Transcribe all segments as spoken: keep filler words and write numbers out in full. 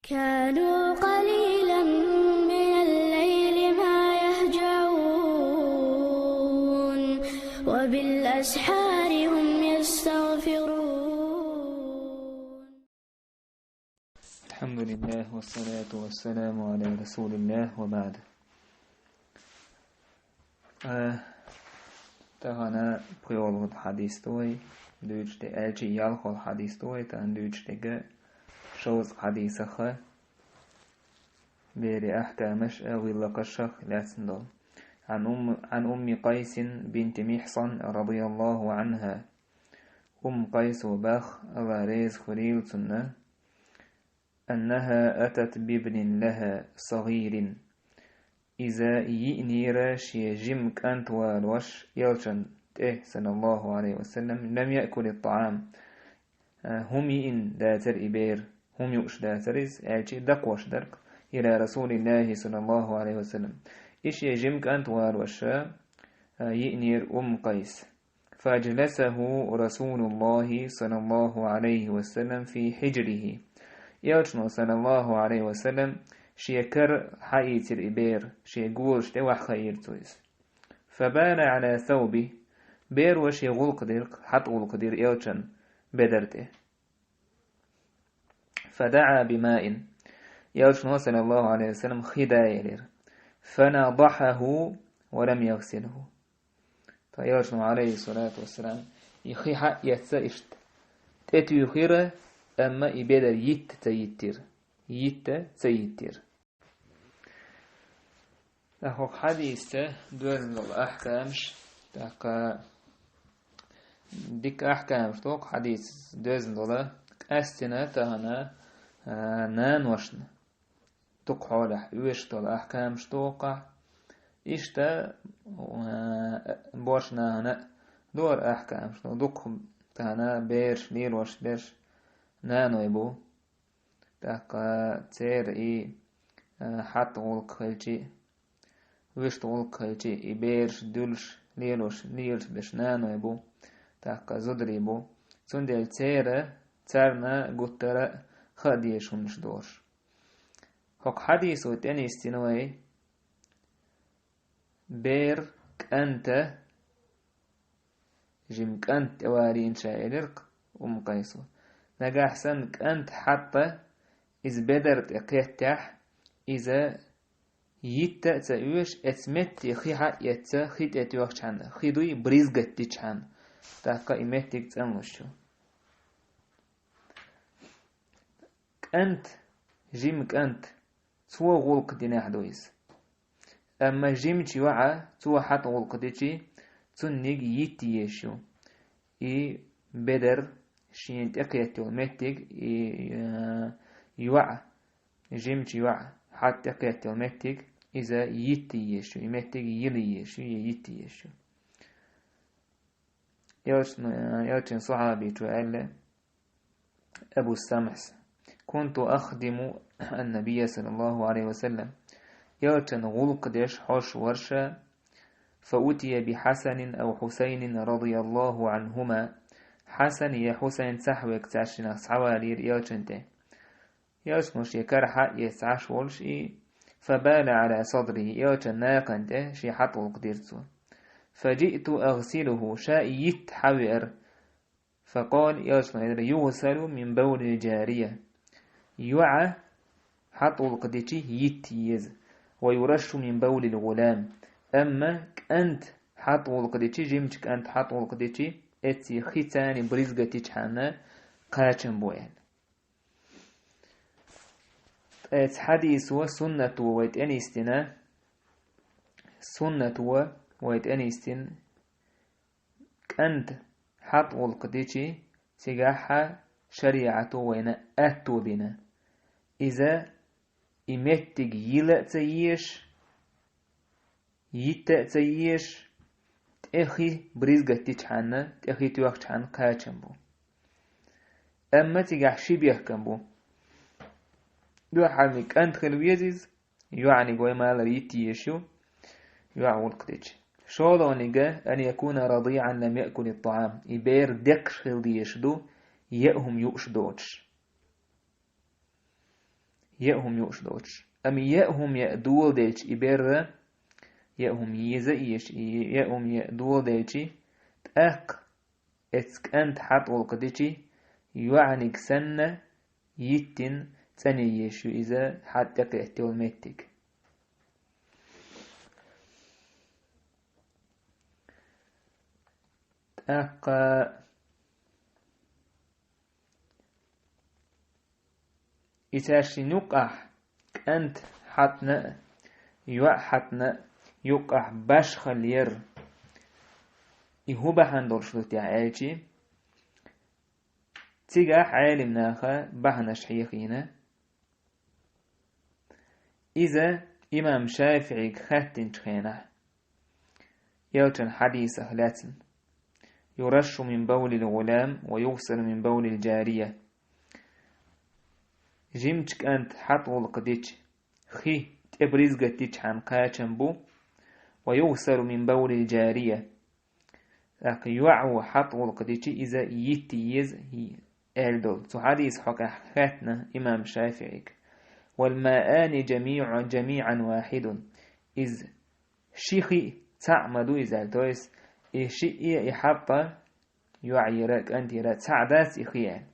كانوا قليلا من الليل ما يهجعون، وبالأسحار هم يستغفرون. الحمد لله والصلاة والسلام على رسول الله وبعد. Э, тахана пхиолгӀа хьадис ду вай, дуьйцуш де, аьлчи ялхол хьадис ду вай, тахана дуьйцуш дега шовзткъа хьадисах а, берий ахкамаш а, виллакхашах лаьцна долу. عن أم، عن أم قيس بنت محصن رضي الله عنها. Умму Къайсо бах, Алла реза хуьлийла цунна, أنها أتت بابن لها صغير. Иза йиънера шен жима кӀант валош элчан тӀе, саллаллаху алейхи ва саллям, لم يأكل الطعام. А, хӀума йиъна дацара и бер, хӀума юуш дацара иза, аьлчи дакхош дарх, إلى رسول الله صلى الله عليه وسلم. И шен жима кӀант валош, а, йиънера Умму Къайс. فأجلسه رسول الله صلى الله عليه وسلم في حجره. Элчано, саллаллаху алейхи ва саллям, шен кара хьаийцира и бер, шен голаш тӀе ваххаийра цо иза. فبال على ثوبه. Беро шен гӀуллакх дира, хьатӀа гӀуллакх дира элчан бедар тӀе. فدعا بماء. Элчано, саллаллаху алейхи ва саллям, хи да елира. فنضحه ولم يغسله. Ткъа элчано, алейхи салату вассалам, и хи хьаэцна иштта тӀетуьйхира, амма и бедар йитта ца йиттира. Йитта ца йиттира. ТӀаккха хӀокху хьадисца доьзна долу ахкамаш, тӀаккха дика ахкамаш ду хӀокху хьадисца доьзна долу, къаьстина тахана, а, наношна дукха хьолахь оьшуш долу ахкамаш ду хӀокхахь. Иштта, а, боьрша нахана а дора ахкамаш ду, дукха тахана бераш, лелош берш наной бу. ТӀаккха церан и, а, хьатӀа гӀуллакх хилчи, вуьшта гӀуллакх хилчи, и бераш дуьллуш, лелош, лелаш берш наной бу, тӀаккха зударий бу. Цундела церан, царна гуттара а хаа дезаш хӀуманаш долуш. ХӀокху хьадисо тӀе нисдина вай, бер кӀанта, жима кӀант тӀевалийна ша элира-кх Умму Къайсо. Нагахь санна кӀант хьатта иза бедар тӀе кхеттехь, иза йитта а ца оьшу, эцу метте хи хьаэцна, хи тӀе тоьхчхьана, хи дуй бризгать дичхьана, тӀаккха и меттиг цӀанлуш ю. КӀант, жима кӀант, цо гӀуллакх динехь ду иза. Амма жимачу йоӀа цо хьатӀа гӀуллакх дичи, цунниг йитта езаш ю. И бедар шена тӀекхетта йолу меттиг, и, э, йоӀа, жимачу йоӀа хьатӀа тӀекхетта йолу меттиг, иза йитта езаш ю, и меттиг йила езаш ю, я йитта езаш ю. Элчан-, элчан сахьабичо аьлла, Абу Самхьас: «كنت أخدم النبي صلى الله عليه وسلم». Элчан гӀуллакх деш хьожуш вара ша, «فأتي بحسن أو حسين رضي الله عنهما». Хьасан я Хьусайн цхьаъ верг цаьршиннах схьавалийра элчан тӀе. Элчано шен кара хьаэцна Ӏаш волуш и, «فبال على صدره», элчан накхан тӀе шен хьатӀа гӀуллакх дира цо. «فجئت أغسله», ша и йитта хьавеара. «فقال», элчано элира: «يغسل من بول الجارية». ЙоӀа хьатӀа гӀуллакх дичи йитта еза. «ويرش من بول الغلام». Амма кӀант хьатӀа гӀуллакх дичи, жимачу кӀант хьатӀа гӀуллакх дичи, эцций хи царна бризгать дичхьана кхачам бу аьлла. Ткъа эцу хьадисо суннато вай тӀе нисдина, суннато вай тӀе нисдина, кӀант хьатӀа гӀуллакх дичи, цигахь шариӀато вайна аьтто бина. Иза и меттиг йила а ца езаш, йитта а ца езаш, тӀе хи бризгать дичхьана, тӀе хи тоьхчхьана кхачам бу. Амма цигахь ши бехкам бу. Дуьххьарниг кӀант хила веза иза, йоӀаниг вай ма-аллара йитта езаш ю, йоӀа гӀуллакх дичи. ШолгӀаниг: «أن يكون رضيعا لم يأكل الطعام». И бер декхаш хила дезаш ду, яа хӀума юуш доцуш. яа хӀума юуш доцуш. Амма яа хӀума яа доладелча и берра, яа хӀума еза а еш, и яа хӀума яа доладелча, тӀаккха эцу кӀанта хьатӀа гӀуллакх дича, йоӀаниг санна, йиттина цӀанъеш ю иза хьатӀа тӀекхетта йолу меттиг. ТӀаккха и цаьршинна юккъахь кӀант хьатӀана а, йоӀ хьатӀана а юккъахь башхалла яр. И хӀун бахьана долуш ду техьа аьлча, цигахь Ӏелим наха бахьанаш хьехийна. Иза имам ШафиӀига хаьттинчу хенахь, элчан хьадисах лаьцна: «Юрашшу мин бавлил гӀулам ва югӀсалу мин бавлил джария». Жимачу кӀанта хьатӀа гӀуллакх дича, хи тӀе бризгат дичхьана кхачам бу, ва югӀсалу мин бавлил джария. ТӀаккха йоӀа хьатӀа гӀуллакх дича, иза йитта еза, аьлла долу. Цу хьадиса хьокъехь хаьттина имам ШафиӀига: «Вал маани джамиӀу-, джамиӀан вахидун». Иза ши хи цхьаъ ма ду иза аьлла, то есть и шиъ а, и хьатӀа, йоӀ яра, кӀант яра цхьаъ дац и хи аьлла.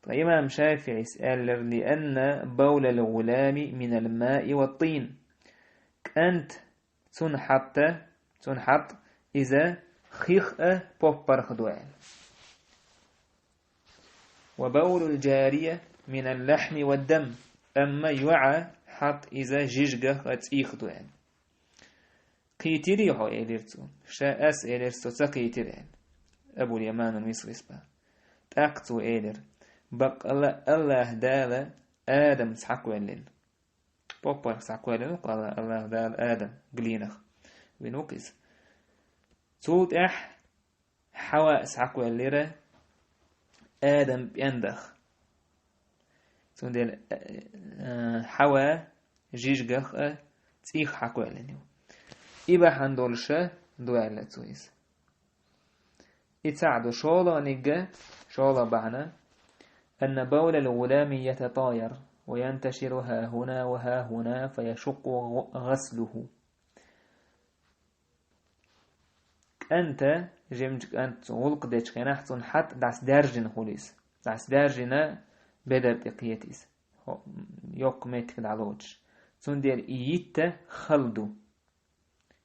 Ткъа имам ШафиӀис аьллера: «Лианна бавлал гӀулами минал маи ва тин». КӀант Цунна хьатта, цунна хьатта иза хих а, поппарх а ду аьлла. «Ва бавлул джария минал лахьми ва дам». Амма йоӀа хьатта иза жижигах а, цӀийх а ду аьлла. «Кхийтирий хьо?» — элира цо. Ша ас элира, со ца кхийтира аьлла. Абул Яманул Мисрис бан. ТӀаккха цо элира: «Баккъалла АллахӀа Дала Адамца хьакхоьллина». Поппарх схьакхоьллина ву-кх АллахӀа Дала Адам глинах. Вина ву-кх иза. Цул тӀаьхьа Хьава схьакхоьллира Адам пӀендах. Цундела, э, Хьава жижигах а, цӀийх хьакхоьллина ю. И бахьана долуша ду аьлла цо иза. И цхьаъ ду, шолгӀаниг а, шолгӀа бахьана: «Анна бавлал гӀулами ятатаяр, ва янташиру хӀахӀуна ва хӀахӀуна, фа яшукъу гӀаслухӀу». КӀанта, жимачу кӀанта цо гӀуллакх дечу хенахь, цунна хьатта дӀасадаьржина хуьлу иза. ДӀасадаьржина бедар тӀе кхета иза. ХӀо-, йоккха меттиг дӀалоцуш. Цундела и йитта хала ду.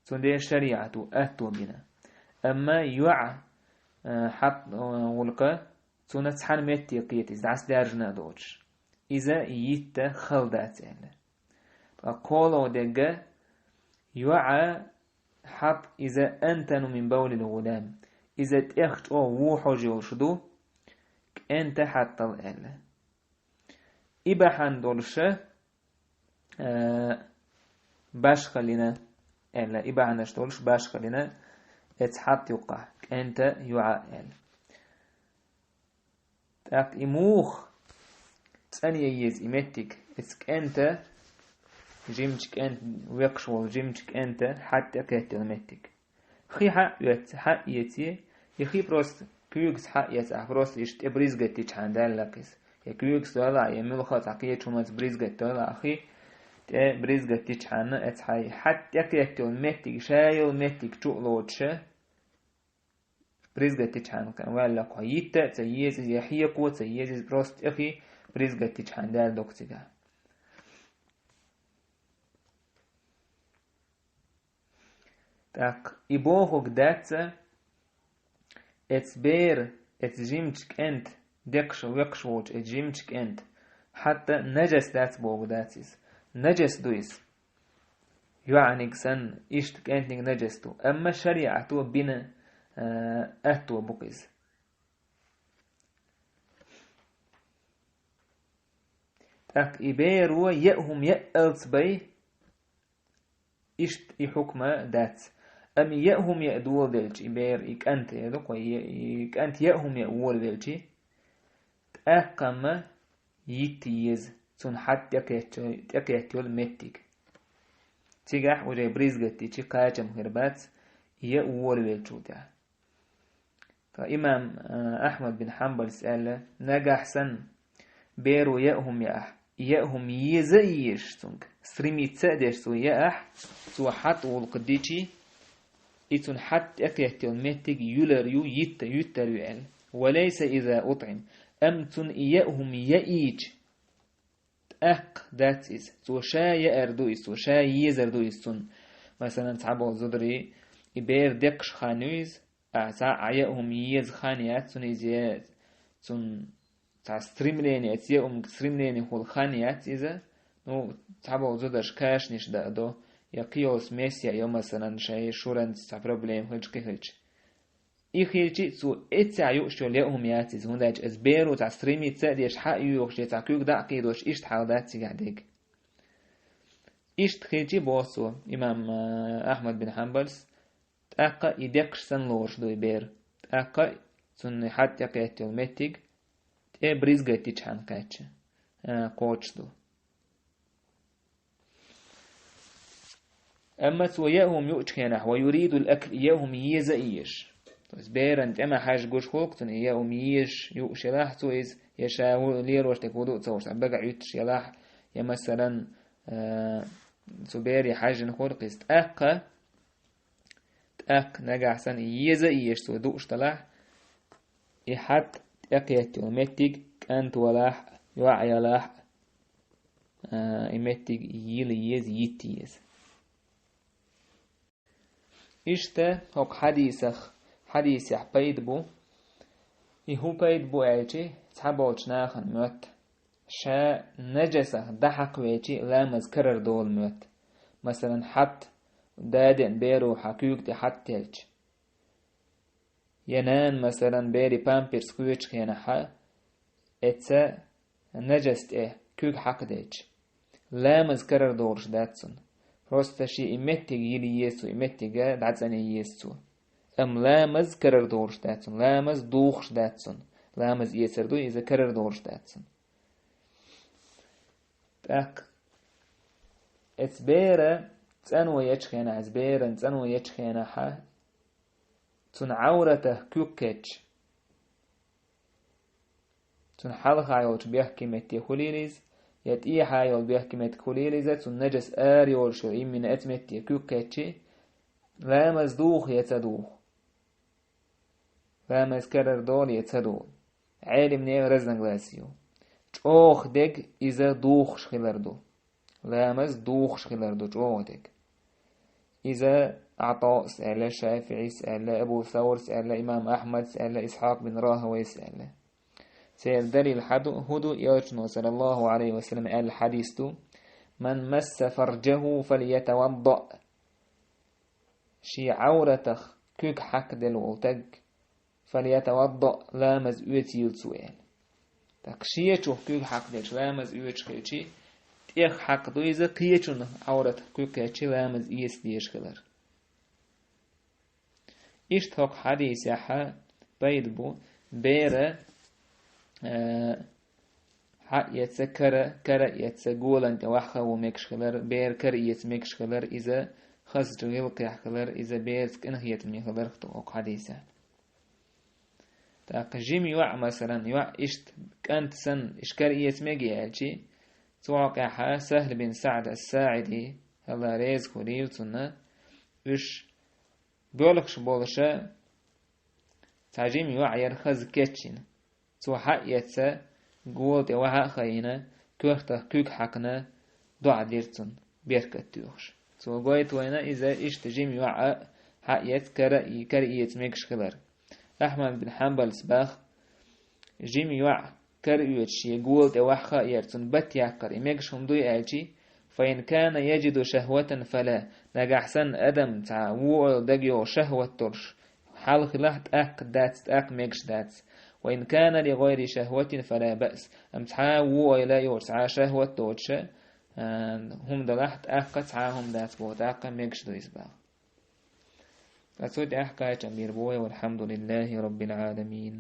Цундела шариӀато атто бина. Амма йоӀа, э, хьатта, э, гӀуллакха, цунна цхьана метте кхета иза, дӀасадаьржина а доцуш. Иза йитта хала дац аьлла. Ткъа кхоалгӀа дерг а: йоӀа хьатта иза антану мин бавлил гӀулам. Иза тӀех чӀогӀа вон хьожа йолуш ду кӀанта хьаттал аьлла. И бахьана долуша, э, башхаллина аьлла, и бахьанаш долуш башхаллина эцу хьатта юккъахь, кӀанта йоӀа аьлла. ТӀаккха и муха цӀанъян еза и меттиг, эцу кӀанта, жимачу кӀанта, векхаш волу жимачу кӀанта хьатта тӀекхетта йолу меттиг? Хи хьаъ оьцу, хьаъ эций, и хи просто куьйгаца хьаъ эцахь, просто иштта тӀе бризгат дичхьана даьлла-кх иза. Я куьйгаца дойлахь, я муьлхха а цхьа кхечу хӀуманца бризгат дойлахь, хи тӀе бризгат дичхьана, эцхьа хьатта тӀекхетта йолу меттиг, ша йолу меттиг чу а лоцуша, бризгат дичхьана ваьлла-кх хьо. Йитта а ца еза иза, я хьекхо а ца еза иза, просто тӀе хи бризгат дичхьана даьлла ду-кх цигахь. ТӀаккха и бохург дац, эцу бера, эцу жимачу кӀанта, декхаш, векхаш волчу эцу жимачу кӀанта хьатта нажас дац бохург дац иза. Нажас ду иза. ЙоӀаниг санна, иштта кӀентаниг нажас ду. Амма шариӀато бина, а, атто бу-кх иза. ТӀаккха и беро яа хӀума яалц бен, иштта и хьукма дац. Амма яа хӀума яа доладелча и бер, и кӀант, я ду-кх вай, и кӀант яа хӀума яа волавелча, тӀаккха-м йитта еза цунна хьатта тӀекхетта, тӀекхетта йолу меттиг. Цигахь уже бризгат дича кхачам хир бац, яа волавеллачул тӀаьхьа. Ткъа имам, а, Ахьмад бин Хьанбалс аьлла: нагахь санна беро яа хӀума яахь, яа хӀума еза а езаш цунга, стремиться а деш цо яахь, цо хьатӀа гӀулакх дичи, и цунна хьатӀа тӀекхетта йолу меттиг юьлар ю, йитта, юьттар ю аьлла. «Ва лайса иза утӀим». Амма цунна и яа хӀума яийча, тӀаккха дац иза. Цо ша яар ду иза, цо ша езар ду иза цунна. Масалан, цхьаболу зударий, и бер декхаш хан ю иза, а цхьа а яа хӀума еза хан яц цунна иза, я цунна цхьа стремление, эца яа хӀума стремление хула хан яц иза. Ну, цхьаболу зударш кашанаш даа до, я кхин йолу смесь яа йо, масалан, шайн шуранца цхьа проблема хилча, кхин хилча. И хилчи, цо эццехь юуш йолу яа хӀума яц иза, хӀунда аьлча аса беро цхьа стремиться а деш, хьа а юьйхуш, я цхьа куьг дӀа а кхийдош, иштта хьал дац цигахь дерг. Иштта хилчи, боху цо, имам, а, Ахьмад бин Хьанбалс, тӀаккха и декхаш санна лоруш ду и бер. ТӀаккха цунна хьатӀа тӀекхетта йолу меттиг тӀе бризгат дичхьана кхаьчча, а, кхочуш ду. Амма цо яа хӀума юучу хенахь, ва юридул акл, яа хӀума еза а езаш. То есть беран тӀе ма хьаьжжа гуш хуьлу цунна, яа хӀума езаш юуш елахь цо иза, я ша хӀу лелош дерг хӀу ду а ца хууш, цхьа бага Ӏуьттуш елахь, я, масалан, а, цу бере хьаьжжина хуьлу кхин иза. ТӀаккха, тӀаккха нагахь санна и еза а езаш цо дууш делахь, и хьатӀа тӀекхетта йолу меттиг кӀант валахь а, йоӀ ялахь а, а, и меттиг йила еза, йитта еза. Иштта хӀокху хьадисах, хьадисехь пайда бу. И хӀун пайда бу аьлчи, цхьаболчу нахана моьтту, ша нажасах дӀахьакхавечи, ламаз карара долу моьтту. Масалан, хьатта даден беро хьан куьйга тӀе хьатта телча, я нана, масалан, берийн памперс кхоьчу хенахь, эца нажас тӀе куьг хьакхаделча, ламаз карара долуш дац цунна. Просто шен и меттиг йила еза цо, и меттига дӀацӀанъян еза цо. Амма ламаз карара долуш дац цунна, ламаз духуш дац цунна. Ламаз эцар ду, иза карара долуш дац цунна. ТӀаккха эца бера цӀано ечу хенахь, эца беран цӀано ечу хенахь, цуьнан Ӏавратах куьг кхетча, цуьнан хьалха йолчу бехке метте хуьлийла иза, я тӀехьа йолу бехке меттиг хуьлийла иза, цуьнан нажас ара йолуш йолу иммина эца метте куьг кхетчи, ламаз духу я ца духу? Ламаз карара долу я ца долу? Ӏелимнехан разногласи ю. ЧӀогӀа дерг иза духуш хилар ду. Ламаз духуш хилар ду чӀогӀа дерг. Иза ӀатӀаъс аьлла, ШафиӀис аьлла, Абу Саврс аьлла, имам Ахьмадс аьлла, Исхьакъ бин РахӀавайс аьлла. Церан далил хьан ду, хӀун ду, элчано, саллаллаху Ӏалайхи ва саллам, аьлла хьадис ду: «Ман масса фарджаху фальятаваддаъ». Шен Ӏавратах куьг хьакхаделла волу стаг, «фальятаваддаъ», ламаз оьцийла цо аьлла. ТӀаккха шечух куьг хьакхаделча ламаз оьцуш хилчи, тӀех хьакха ду иза кхечун Ӏавратах куьг кхетчи ламаз эца дезаш хилар. Иштта хӀокху хьадисехь пайда бу, бера, э, хьа а эца кара, кара а эца голан тӀе ваха а ву мегаш хилар, бер кара а эца мегаш хилар, иза хазачу гӀиллакхехь хилар, иза бераца къинхетаме хиларх ду хӀокху хьадисехь. ТӀаккха жима йоӀ, масалан, йоӀ иштта кӀант санна, иштта кара эца мега аьлчи, цу хьокъехь Сахьл бин СаӀд ас-СаӀиди, Алла реза хуьлийла цунна, уьш боьлхуш болуша цхьа жима йоӀ яра хаза кечйина. Цо хьа а эца, гола тӀе ваха а хайина, коьртах куьг хьаькхна, доӀа дира цунна, беркат доьхуш. Цо гойту вайна иза иштта жима йоӀ а хьа а эца, кара а, кара а эца мегаш хилар. Ахьмад бин Хьанбалс баха, жима йоӀ кара оьцуш я гола тӀе ваха а яр цунна бат яккхар, и мегаш хӀума дуй аьлчи, «Фа ин кана яджиду шахватан фала». Нагахь санна адам цхьа вон ойла дага йогӀу шахват долуш хьал хилахь, тӀаккха дац, тӀаккха мегаш дац. «Ва ин кана ли гӀайри шахватин фала баъс». Амма цхьа а вон ойла йолуш, цхьа а шахват доцуша, а, хӀума далахь, тӀаккха цхьа а хӀума дац боху, тӀаккха мегаш ду иза боху. Ткъа цу тӀехь кхачам бийр бу вай, валхьамдулиллахи раббил Ӏаламин.